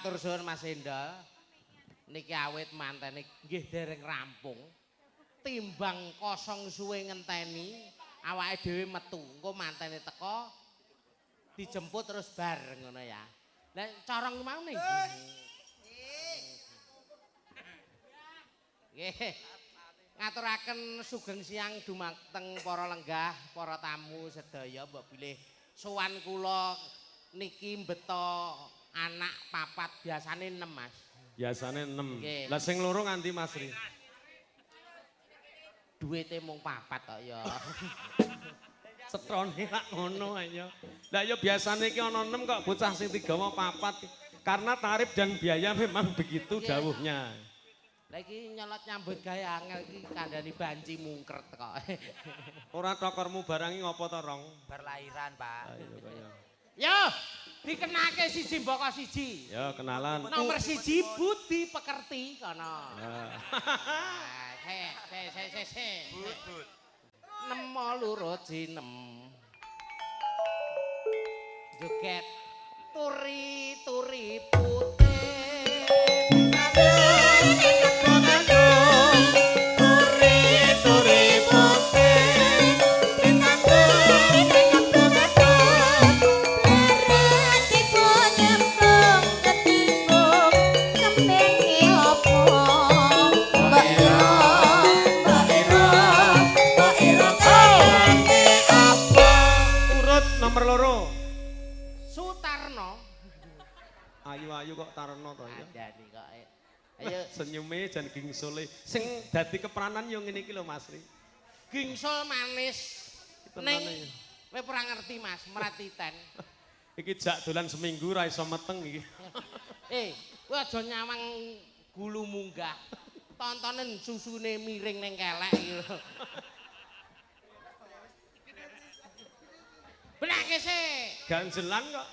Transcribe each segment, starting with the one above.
Matur suwun, Mas Endol. Niki awit mantene nggih dereng rampung. Timbang kosong suwe ngenteni, awake dhewe metu. Engko mantene teko dijemput terus bar ngono ya. Lah, corong mau nih. Nggih. Ngaturaken sugeng siang dumateng para lenggah, para tamu sedaya, mbok bilih sowan kula niki mbeto anak papat, biasane 6, Mas. Biasane 6. Nggih. Lah, sing loro nganti, Mas Ri? Duwite mung papat kok ya. Setrone lak ngono ayo. Lah ya biasane iki ana 6 kok bocah sing digawa papat. Karena tarif dan biaya memang begitu dawuhnya. Lah, iki nyolot nyambut gawe angel iki, kandhani banci mungkret kok. Ora tokormu barangi ngopo to, Rong? Berlahiran, Pak. Ayo kaya. Yo, dikenake siji mbaka siji. Ya kenalan. Nomor 1 Budi Pekerti kono. Nah. Ah, se se se se se. Bud, bud. Nemo loro jinem. Joget turi turi putih. Turi turi putih. Berarti nyemplung ketimbung kembenge opo, Mbak Ira, Mbak Ira, Mbak Ira, kembenge apa? Urut nomor 2. Sutarno. Ayu-ayu kok Tarno to ya. Kandhani kok. Ayo. Senyume jan gingsule. Sing dadi kepranan yo ngene iki lho, Mas Ri. Gingsul manis. Tenan Ning iki. kowe ora ngerti, Mas, meratiten. Iki jak dolan seminggu ra iso meteng iki. Eh, kowe aja nyawang gulu munggah. Tontonen susune miring ning kelek iki lho. Benake sik. Ganjelan kok.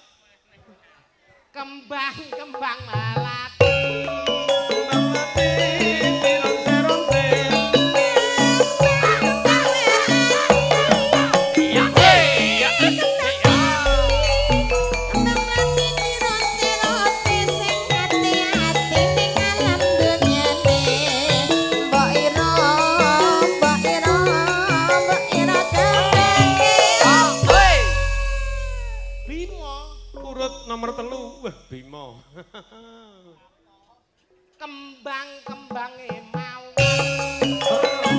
Kembang-kembang melati. Kembang melati dironte-ronte. Iya, iya, iya. Kembang melati dironte-ronte sing ati-ati ning alam dunyane. Mbok Ira, Mbok Ira, Mbok Ira kembenge apa? Bimo. Urut nomor 3. Wah, Bimo. Kembang-kembange mau. Kembang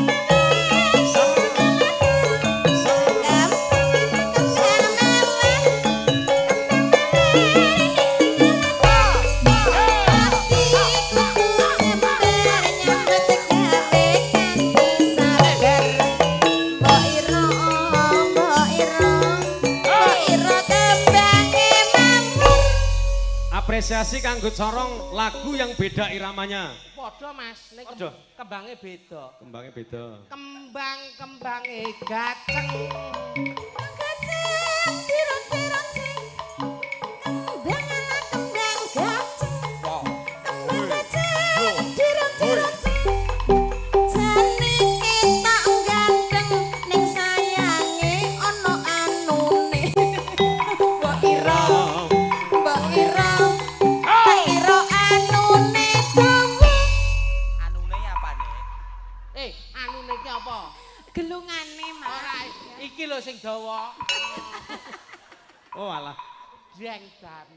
mawar, ati kudu jembar nyambut gawe kanthi sabar. Mbok Ira, Mbok Ira, Mbok Ira kembange mawar. Apresiasi kanggo Corong, lagu yang beda iramanya. Padha, Mas, ning Padha. Kembange beda. Kembangnya beda. Kembang-kembange gaceng. Gaceng dironce-ronce. Kembang ala kembang gaceng. Kembang gaceng dironce-ronce. Jane ketok ganteng ning sayange ana anune. Mbok Ira, Mbok Ira, tak kira anune dawa. Anune apane? Eh, anune iki apa? Gelungane, Mas. Ora, iki lho sing dawa. Oh alah. Jeng dan.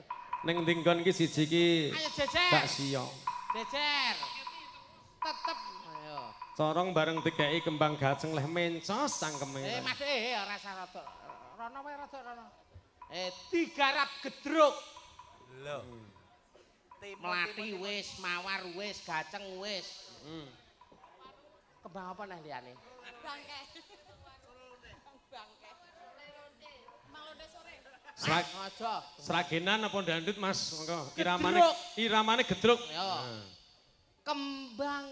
Ning ndi nggon iki siji iki Ayo jejer. gak siyo. Jejer. Tetep ayo. Corong bareng dikeki kembang gaceng leh mencos cangkeme. Eh, Mas, ora usah rada. Rono wae rada rono. Eh, digarap gedruk. Lho. Melati wis, mawar wis, gaceng wis. Kembang apa neh liyane? Bangke. Bangke. Sra Aja. Sragenan apa dandut, Mas? Monggo. Iramane Gedruk. iramane gedruk. Yo. Nah. Kembang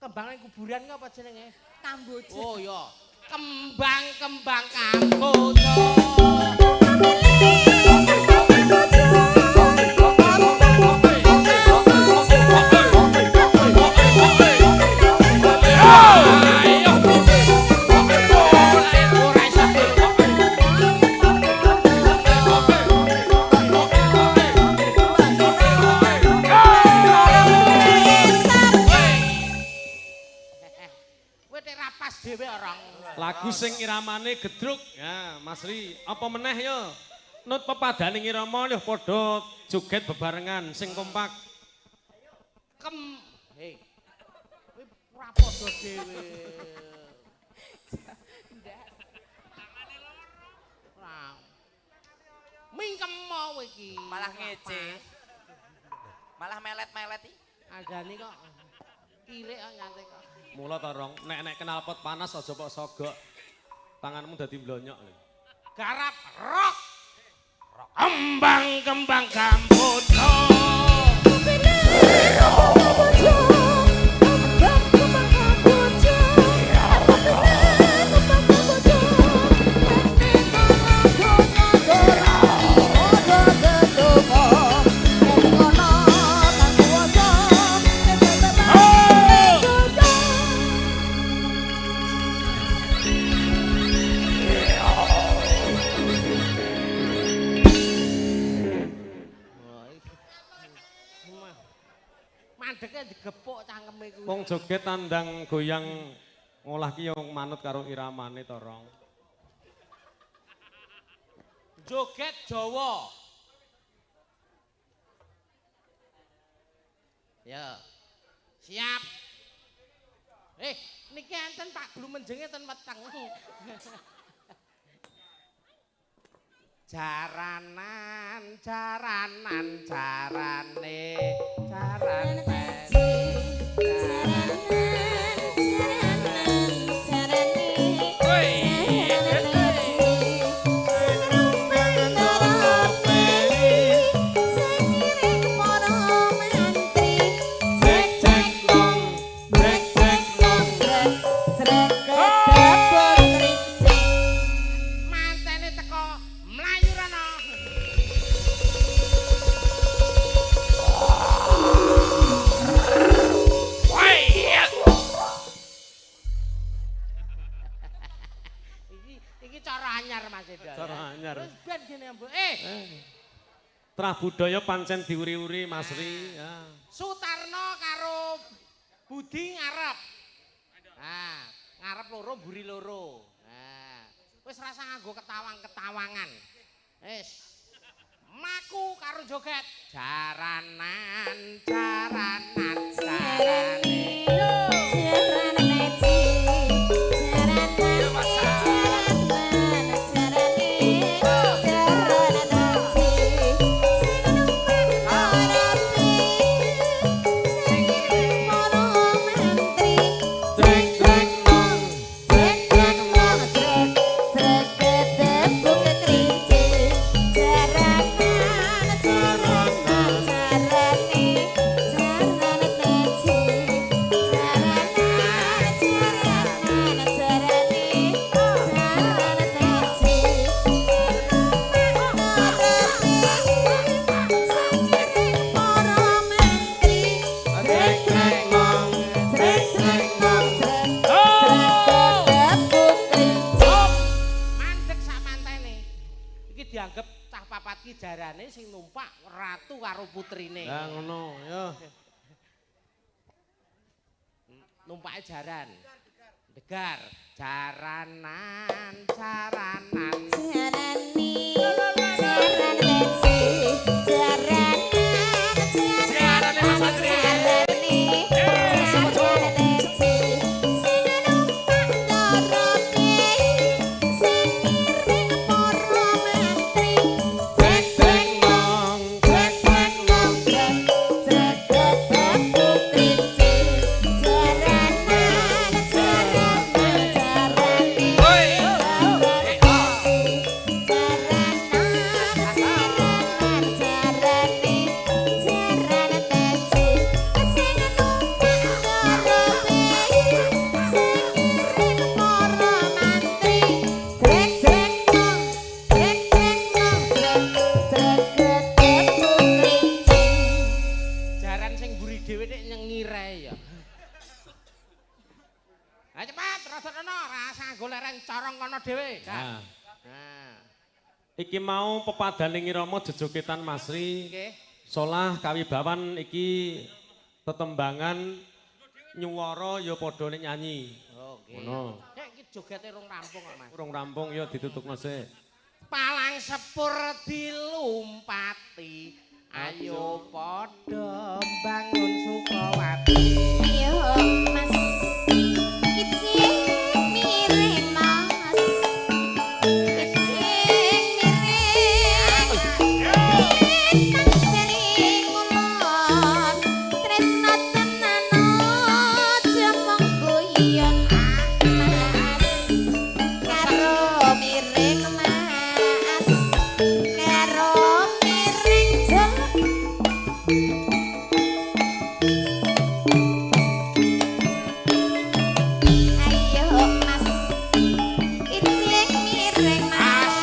kembang ning kuburan ki apa jenenge? Kamboja. Oh iya. Kembang-kembang Kamboja. Ora iso. Mbok Ira. dhewe orang. Lagu sing iramane gedruk. Ya, Mas Ri, apa meneh yo? Nut pepadaning irama yo padha joget bebarengan sing kompak. Kem. Hei. Kowe ora padha dhewe. Ndak. Ora. Mingkem mau iki. Malah ngece. Malah melet-melet iki. Adane kok kirik kok nyantai kok. Mula to Rong, nek knalpot panas aja pok sogok. Tanganmu dadi mblonyok lho. Garap rock. Kembang kembang kamboja. Mandeke digepuk cangkeme kuwi. Wong joget tandang goyang ngolah ki yo manut karo iramane to Rong. Joget Jawa. Ya. Siap. Niki enten Pak Glumenjenge ten weteng. Jaranan, jaranan, jarane, jaran peci. Mantene teko mlayu rono. Iki cara anyar Mas Edo. Cara anyar. Terus ben gene mbok. Trah budaya pancen diuri-uri Mas Ri. Ya. Sutarno karo Budi ngarep. Nah, ngarep loro mburi loro. Nah, wis rasa nganggo ketawang-ketawangan. Wis. Maku karo joget. Jaranan, jaranan, jarane. Mandek sak mantene. Iki dianggep cah papat ki jarane sing numpak ratu karo putrine. Lah ngono ya. Numpake jaran. Degar. Jaranan, jaranan. Jaran sing mburi dhewe nek nyengire ya. Ayo cepat, rada rono, rasa nganggo lereng corong kono dhewe. Nah. Nah. Iki mau pepadaning irama jejogetan Mas Ri. Nggih. Solah kawibawan iki tetembangan nyuwara ya padha nek nyanyi. Oh, nggih. Ngono. Jogete rong rampung kok, Mas. Rong rampung ya ditutukno sik. Palang sepur dilumpati, ayo padha bangun Sukawati. Ayo Mas kicing miring Mas. Kicing miring. Kang jering ngulon tresna tenan aja mung guyon Mas. Karo miring Mas. Karo miring jeng. Ayo Mas kicing miring Mas.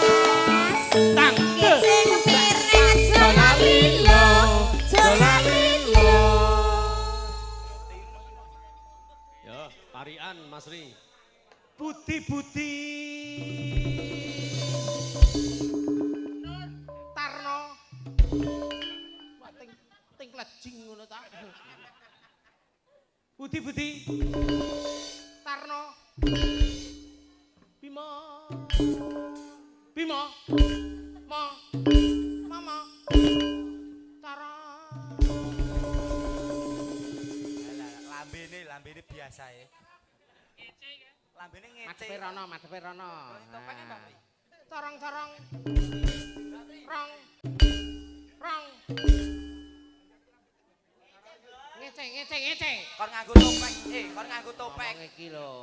Tang. Kicing miring aja lali lo, aja lali lo. Ya, parian Mas Ri. Budi-budi Tarno. Wah ting ting lejing ngono ta. Budi-budi Tarno. Bima. Bima. Ma. Mama. Tara. Alah, lambene, lambene biasa ya. Lambene ngece. Madhepe rono, madhepe rono. Topengnya Mbak Pri. Corong-corong. Rong. Rong. Ngece, ngece, ngece. Kon nganggo topeng, kon nganggo topeng. Ngomong iki lho.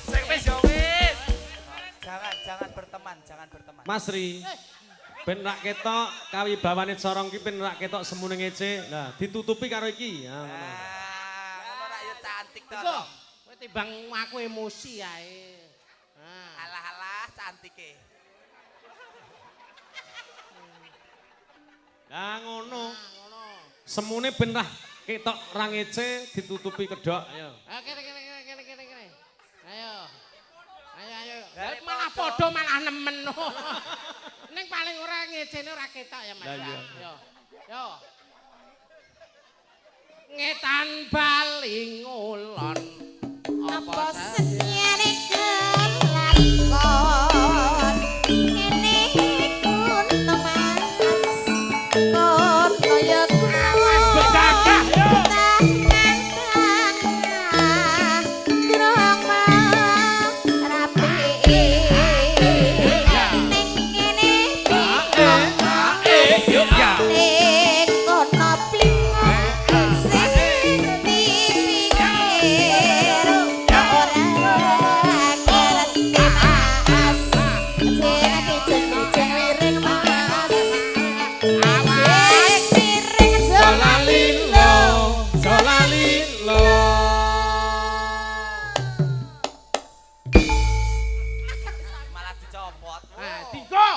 Sing wis yo wis. Jangan, jangan berteman, jangan berteman. Mas Ri. Ben rak ketok kawibawane corong ki ben rak ketok semune ngece. Lah ditutupi karo iki. Ya ngono. Ah, ngono rak yo cantik to. Iku, kowe timbang aku emosi ae. Ah. Alah-alah cantike. Lah ngono. Ah, ngono. Semune ben rah ketok ra ngece ditutupi kedok ya. Ayo kene kene kene kene kene kene. Ayo. Ayo ayo. Lah, Lah, malah padha malah nemen. Ning paling ora ngecene ora ketok ya Mas. Lah, iya. Yo. Yo. Ngetan bali ngulon. Apa setyane kelakon ngene kono Mas. Kono ya Awas begagah yo. Solalilo, solalilo. Malah dicopot. Nah, tiga.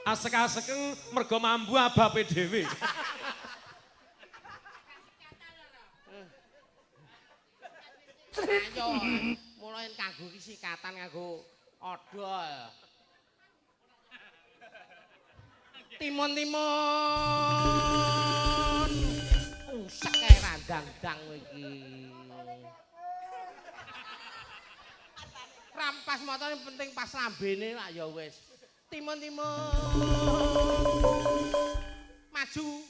Asek-asekeng mergo mambu abape dhewe. Ayo, mulai kanggo iki sikatan nganggo odol. Timun-timun. Usek kae randang-dang iki. Rampas motone penting pas lambene lah ya wis. Timun-timun. Maju.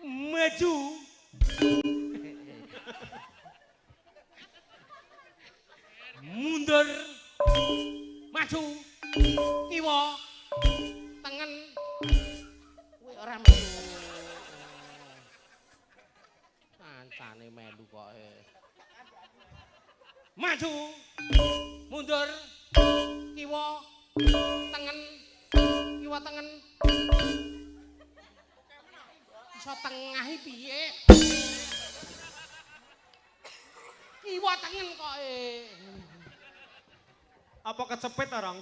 Maju. Mundur. Maju. Kiwa. Tengen. Kuwi ora melu. Kancane melu kok. Maju. Mundur. Kiwa. Tengen. Kiwa tengen. Iso tengah iki piye? Kiwa tengen kok. Apa kecepet orang?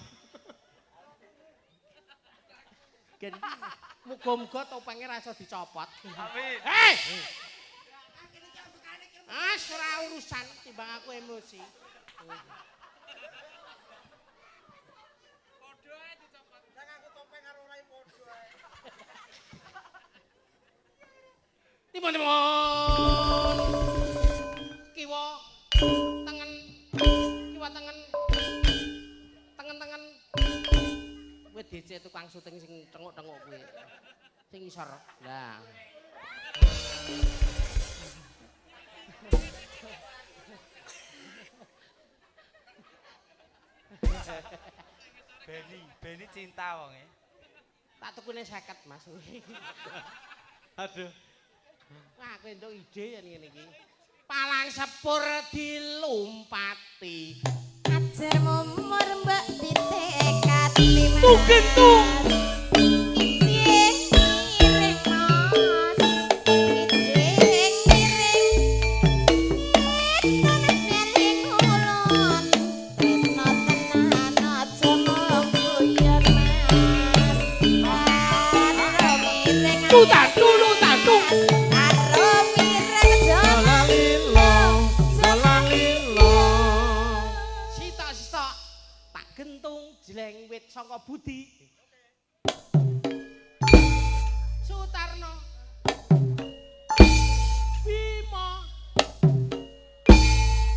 Gen muga-muga topenge ra iso dicopot. Amin. Hei! Ah, ora urusan timbang aku emosi. Timun-timun. Kiwa tengen, kiwa tengen. Tengen-tengen. Kuwi DC tukang syuting sing tenguk-tenguk kuwi. Sing isor. Lah. Beni cinta wonge. Tak tukune 50, Mas. Aduh. Wah, aku entuk ide yen ngene iki. Palang sepur dilumpati. Ajar mumur mbok ditekati Mas. Tugentu. Ijing miring Mas. Ijing miring. Tanah miring kulon. Tresno tenan aja mung guyon Mas. Tutan tulu tatu. Sitok-sitok tak gentung jleng wit saka budi. Sutarno. Bima.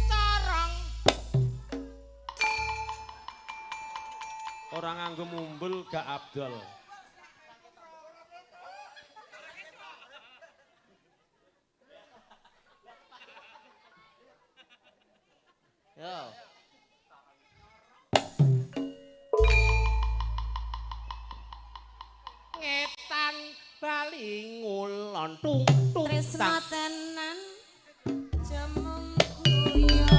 Corong. Ora nganggo mumbul gak abdol. Yo. Ngetan bali ngulon tung tung Tresno tenan aja mung guyon.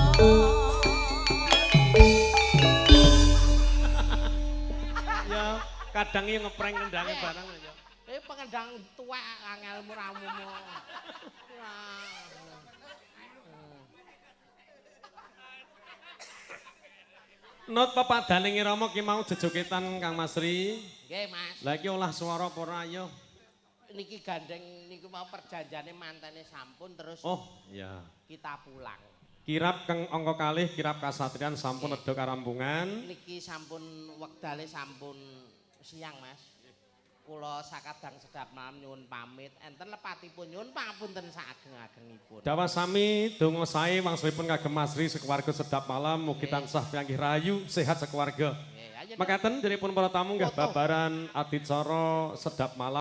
Ya, kadang iki ngeprank kendhange barang ya. Pengendang tuwek angel muramu. Not pepadane Rama ki mau jejogetan Kang Masri. Nggih, Mas. Lah iki olah swara apa ora ayo? Niki gandeng niku mau perjanjiane mantene sampun terus. Oh, iya. Kita pulang. Kirap keng angka kalih kirap kasatriyan sampun nedha karampungan. Niki sampun wektale sampun siang, Mas. Kula sakadang sedap malam nyuwun pamit. Enten lepatipun nyuwun pangapunten saageng-agengipun. Dawa sami donga sae wangsulipun kagem Masri sekeluarga sedap malam mugi tansah pinanggih rahayu sehat sekeluarga. Mekaten dherepun para tamu nggih babaran adicara sedap malam.